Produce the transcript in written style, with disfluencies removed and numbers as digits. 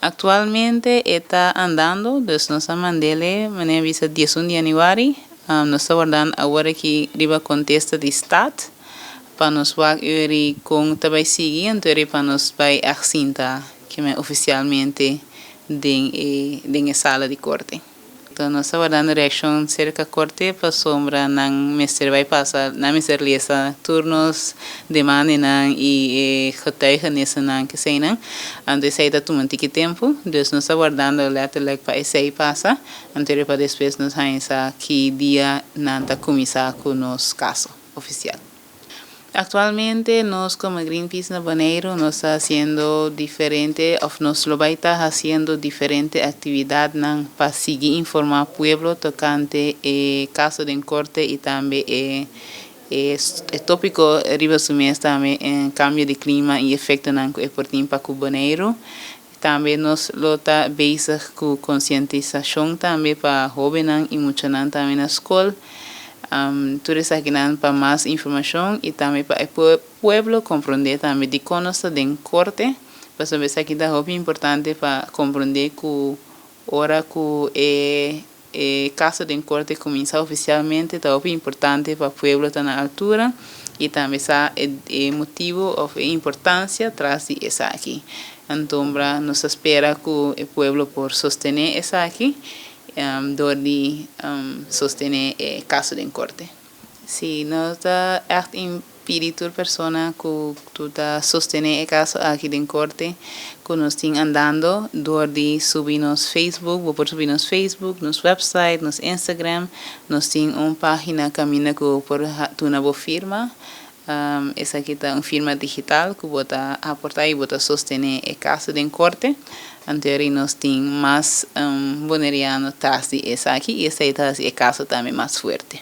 Aktualmente e ta andando, dus nos a mand'é, manera bisa, 11 di yanüari. Nos ta wardando awor aki riba kontesta di Staat pa nos wak uri kon ta bai sigui, anto pa nos bai echt sinta ku ofisialmente den e sala di korte. Anto nos ta wardando reakshon serka korte pasombra nan mester bai pasa, nan mester lesa tur nos demandanan i e getuigenisnan ku nan. Anto esei ta tuma un tiki tempu, dus nos ta wardando letterlijk pa esei pasa, anto pa despues nos haña ki dia nan ta kuminsá ku nos kaso ofisial. Aktualmente nos komo Greenpeace na Boneiru nos ta hasiendo diferente, òf nos lo bai ta hasiendo diferente aktividatnan pa sigui informá pueblo tokante e kaso den korte i tambe e tópiko riba su mes tambe e kambio di klima i efektonan ku e por tin pa ku Boneiru. Tambe nos lo ta bezig ku konsientisashon tambe pa hóbennan i muchanan tambe na skol. Tur esakinan pa mas informashon i tambe pa e pueblo komprondé tambe dikon nos ta den korte. Pasobra esaki ta hopi importante pa komprondé ku ora ku e kaso den korte kuminsá ofisialmente, ta hopi importante pa pueblo ta na altura i tambe sa e motibu òf e importansia tras di esaki. Anto, nos ta spera ku e pueblo por sostené esaki dor di sostené e kaso den korte. Si, nos ta echt pidi tur persona ku ta sostené e kaso aki den korte ku nos tin andando dor di subi nos Facebook, bo por subi nos Facebook, nos website, nos Instagram, nos tin un página kaminda ku por duna bo firma. Esaki ta un firma digital ku bo ta aportá i bo ta sostené e kaso den korte. Anto nos tin mas boneriano tras di esaki i esei ta e kaso tambe mas fuerte.